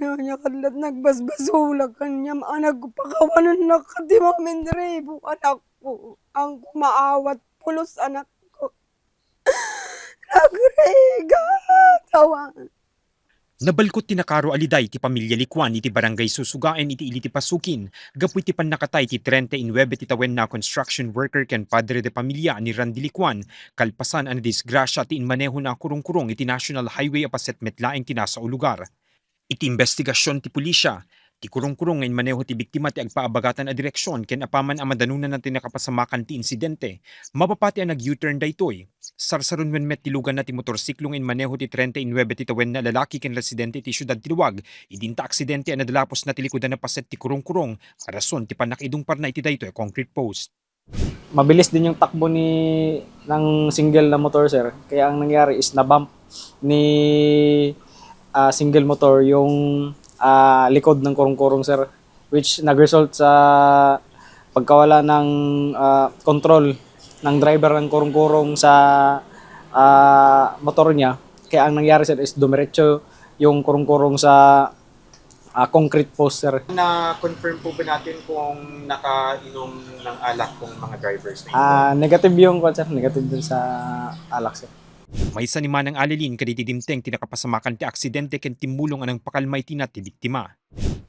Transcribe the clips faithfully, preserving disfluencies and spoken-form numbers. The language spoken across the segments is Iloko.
Ania ket la't nagbasbasolak kaniam, anak ko, pakawanennak ti maminribo, anak ko. Ang kumaawat pulos, anak ko. Nagrigat, awan. Nabalkot ti nakaro a liday ti pamilya Licuan iti Barangay Susugaen iti ili ti Pasukin gapu iti pannakatay ti treinta y nuebe ti tawenna a construction worker ken padre de pamilya ni Randy Licuan, kalpasan a nadisgrasia ti inmanehona a kurungkurong iti National Highway a paset met laeng ti nasao lugar. Iti imbestigasion ti pulisia, ti kurungkurong nga inmaneho ti biktima ti agpaabagatan a direksion ken apaman a madanonanna ti nakapasamakan ti insidente, mapapati a nag-U-turn daytoy. Sarsarunuen met ti luganna ti motorsiklo nga inmaneho ti treinta y nuebe ti tawenna a lalaki ken residente iti siudad ti Laoag, idinta aksidente a nadalaposna ti likudan a paset ti kurungkurong a rason ti pannakaidungparna iti daytoy a concrete post. Mabilis din yung takbo ni ng single na motor, sir. Kaya ang nangyari is na-bump ni, ah, single motor yung, ah, likod ng kurong-kurong, sir, which nag-result sa pagkawala ng, ah, control ng driver ng kurong-kurong sa, ah, motor niya. Kaya ang nangyari, sir, is dumiretso yung kurong-kurong sa, ah, concrete post, sir. Na-confirm po ba natin kung nakainom ng alak tong mga drivers na ito? Ah, negative yung kwan, sir. Negative dun sa alak, sir. Maysa ni Manang Alilin kadagiti dimteng ti nakapasamakan ti aksidente ken timmulong a nangpakalma iti na ti biktima.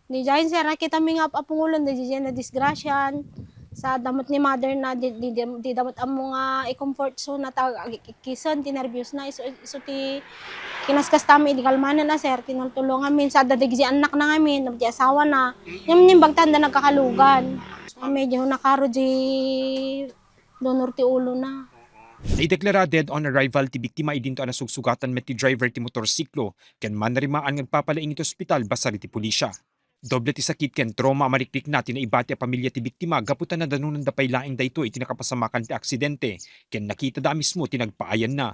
Didiay, sir, nakitami nga ap-, apungulon, didiay nadisgrasyan. Sa damot ni mother na, di, di, di, di damot ammo nga i-comfort zone na ta-, ag-, kisen ti nerbios na, isu, isu ti kinaskastami, di kalmanan na, sir, tinultulong amin. Sa dadig di anak na ngamin, ti asawa na, ngem nimbagtan da nagkakalugan. Medyo nakaro di donor ti ulo na. Naideklara dead on arrival ti biktima idinto a nasugsugatan met ti driver ti motorsiklo ken manrimaan nga agpapalaing iti ospital basar iti pulisia. Doble ti sakit ken trauma a marikrikna ti naibati a pamilya ti biktima gapu ta nadanonanda pay laeng daytoy iti nakapasamakan ti aksidente ken nakitada a mismo ti nagpaayanna.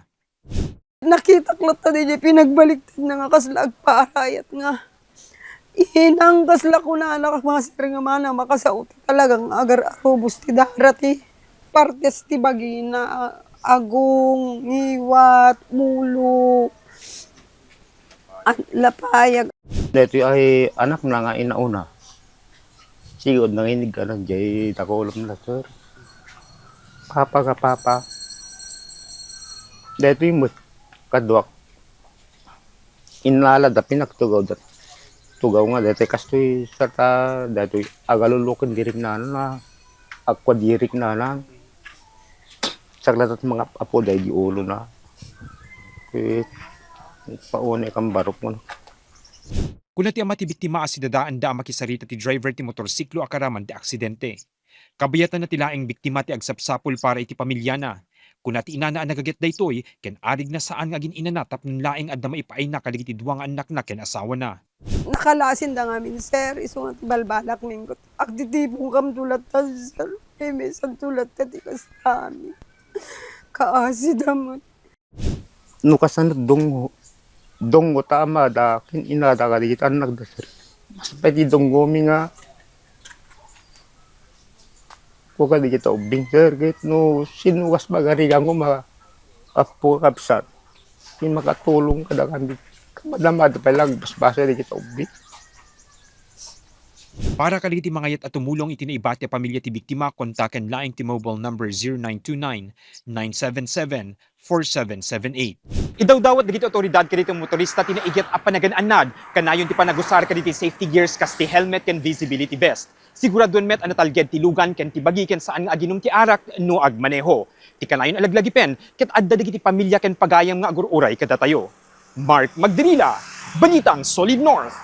Nakitak latta diay pinagbaliktadna nga kasla agpaarayat nga inang kasla kunana, mga sir, nga mana makasao ti talaga nga agar-arubos ti dara ti partes ti bagina, agong, ngiwat, ulo, an-, lapayag. Daytoy ay anakna nga inauna. Sigud nanginig ka na, jay dakulom na, sir. Papa ka, papa. Daytoy met kaduak. Inala da pinagtugaw da. Tugaw nga, daytoy kastoy sata, daytoy agalulukin dirik na, ano na, agkwa dirik na, na. Saklatat mga apo, day di ulo na. Eh, paunay kang barok mo. Kuna ti ama ti biktima a sidadaanda a makisarita ti driver ti motorsiklo a karaman ti aksidente. Kabayatanna ti laeng biktima ti agsapsapul para iti pamiliana. Kuna ti inana a nagaget daytoy, ken arigna saan nga agin-inana tapno laeng adda maipaayna kadagiti dua nga annakna ken asawana. Nakalasinda ngamin, sir, isu nga ti balbalak minggot. Agtitipongkamto latta, sir. Kay maysanto latta ti kastami. Kaasida met. No kasano dunggo, dunggo ta amada ken inada kadagiti annakda, sir. Mas pay ti dunggomi nga ko kadagiti ubbing, sir, ket no sino kas magarigan ko, ma-, apo, kabsat, ti makatulong kadagiti madamada pay lang basbasa dagiti ubbing. Para kadagiti mangayat a tumulong iti naibati a pamilya ti biktima, kontaken laeng ti mobile number zero nine two nine, nine seven seven, four seven seven eight. Idawdawat dagiti awtoridad kadagiti motorista ti naiget a panagan-annad, kanayon ti panagusar kadagiti safety gears kas ti helmet ken visibility vest. Siguraduen met a natalged ti lugan ken ti bagi ken saan nga aginom ti arak no agmaneho. Ti kanayon a laglagipen, ket adda dagiti pamilya ken pagayam nga agur-uray kadatayo. Mark Magdirila, Balitang Solid North.